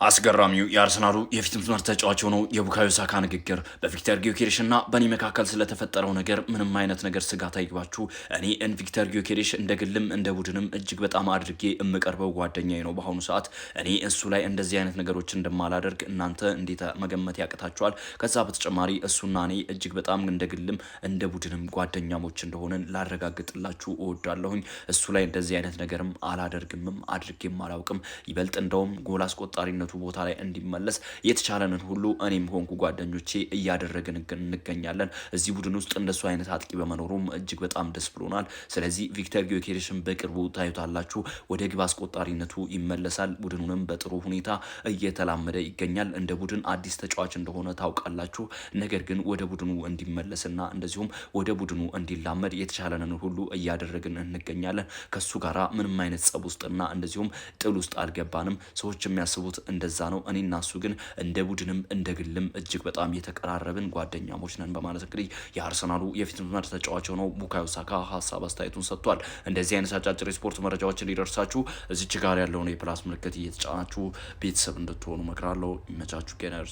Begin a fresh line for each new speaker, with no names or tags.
አስገራሚው የአርሰናሉ የፊት መስመር ተጫዋች የሆነው የቡካዮ ሳካ ንግግር። በቪክተር ጊዮኬሬሽ እና በእኔ መካከል ስለተፈጠረው ነገር ምንም አይነት ነገር ስጋት አይግባችሁ። እኔ ቪክተር ጊዮኬሬሽ እንደ ግልም እንደ ቡድንም እጅግ በጣም አድርጌ የምቀርበው ጓደኛዬ ነው። በአሁኑ ሰዓት እኔ እሱ ላይ እንደዚህ አይነት ነገሮች እንደማላደርግ እናንተ እንዴት መገመት ያቅታችኋል? ከዛ በተጨማሪ እሱና እኔ እጅግ በጣም እንደ ግልም እንደ ቡድንም ጓደኛሞች እንደሆነን ላረጋግጥላችሁ እወዳለሁኝ። እሱ ላይ እንደዚህ አይነት ነገርም አላደርግምም፣ አድርጌም አላውቅም። ይበልጥ እንደውም ጎል አስቆጣሪነቱ ቦታ ላይ እንዲመለስ የተቻለንን ሁሉ እኔም ሆንኩ ጓደኞቼ እያደረግን እንገኛለን። እዚህ ቡድን ውስጥ እንደሱ አይነት አጥቂ በመኖሩም እጅግ በጣም ደስ ብሎናል። ስለዚህ ቪክተር ጊዮኬሬሽን በቅርቡ ታዩታላችሁ። ወደ ግብ አስቆጣሪነቱ ይመለሳል። ቡድኑንም በጥሩ ሁኔታ እየተላመደ ይገኛል። እንደ ቡድን አዲስ ተጫዋች እንደሆነ ታውቃላችሁ። ነገር ግን ወደ ቡድኑ እንዲመለስና እንደዚሁም ወደ ቡድኑ እንዲላመድ የተቻለንን ሁሉ እያደረግን እንገኛለን። ከሱ ጋራ ምንም አይነት ጸብ ውስጥና እንደዚሁም ጥል ውስጥ አልገባንም። ሰዎች የሚያስቡት እንደዛ ነው። እኔና እሱ ግን እንደ ቡድንም እንደ ግልም እጅግ በጣም የተቀራረብን ጓደኛሞች ነን በማለት እንግዲህ የአርሰናሉ የፊት መስመር ተጫዋች የሆነው ቡካዮ ሳካ ሀሳብ አስተያየቱን ሰጥቷል። እንደዚህ አይነት አጫጭር የስፖርት መረጃዎች እንዲደርሳችሁ እዚች ጋር ያለውን የ plus ምልክት እየተጫናችሁ ቤተሰብ እንድትሆኑ መክራለሁ። ይመቻችሁ Gunners።